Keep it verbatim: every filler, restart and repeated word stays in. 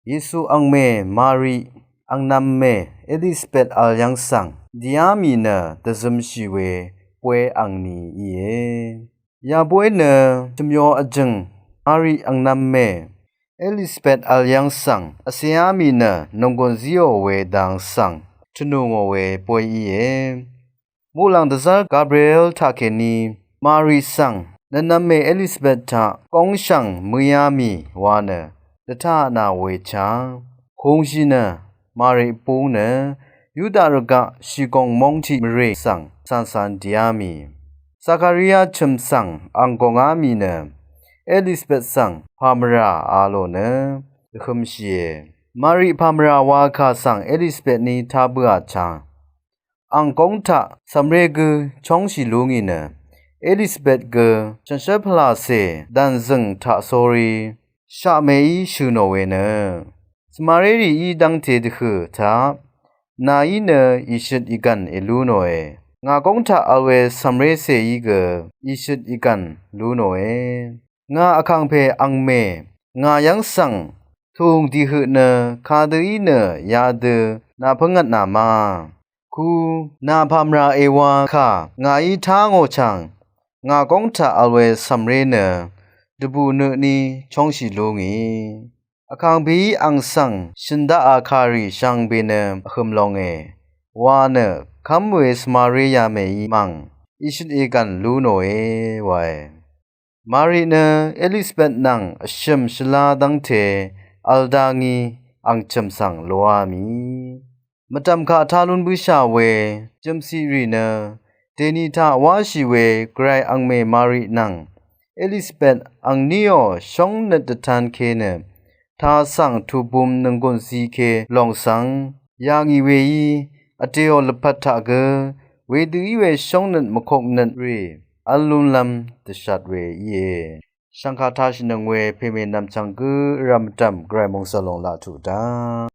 Yesu angmè Mari angnv̄me Elisabet vl yv́ng svng dìá mì nø dvzømshì we bwe angni íe. Yabwe nø shvmyo vjø̀ng Mari angnv̄me Elisabet vl yv́ng svng vcá mì nø nònggùn zíò we dang svng tvnù ngò we bwe íe. Muqlàng dvzv́r Gabriel taqkèní Mari svng nvnv̄me Elisabet taq góngshv̀ng mø̀á mì wa nø dvtá nà we cha. Kùngshì nø Mari búng nø Yuda rvgaq shìgòng móng tiq mvrè svng cancan dìá mì. Zakaria chø̀m svng ang gòngá mì nø Elisabet svng pàmvrà a lò nø dvhømshìe. Mari pàmvrà wa kà svng Elisabet ní tá bǿà cha. Ang góng taq cv̀mré gø chóngshì lú ngì nø Elisabet gø shànshér pvlàcè dv̀nzø̀ng taq sórí shaqmèí shø̀ nò we nø svmaré rìí dv́ngte dvhø̀ taq nàí nø ìshøt ìgv̀n èlú nòe. Ngà góng taq vl we cv̀mrécèí gø ìshøt ìgv̀n lú nòe. Ngà vkàngpè angmè ngà yv́ng svng tùng dìhøq nø kadø í nø yadø nàpv́ngvtnà ma. Ku nà pàmvrà èwa kà ngàí tá ngò chàng ngà góng taq vl we cv̀mré nø dvbù nø ní chóngshì lú ngì. Vkàngpèí ang svng shø̀n daqà kàrì shvngbe nø vhøm longe wa nø kv́m we svmaré yamèí mv̀ng ìshøt ìgv̀n lú nòe wae. Mari nø Elisabet nvng vshø̀m shvlá dv́ngte vl dá ngí ang chø̀m svng loá mì. Mvdv̀m kaq tá lún bǿshà we jø̀mciq rì nø dèni taq wáshì we gvray angmè Mari nvng Elisabet angníò shóngnøt dvtanke nø taq svng tubum nònggùn zike lòng svng yà ngì weí vdèò lvpat taq gø wedø í we shóngnøt mvkoknøt rì v́l lúnlv́m dvshat we íe. Shv̀ngkà tashìnøng we pèmè nv̀mchv̀ng gǿ vrv̀m vdv̀m gvray mòngsv̀l lòng laq tuq dá.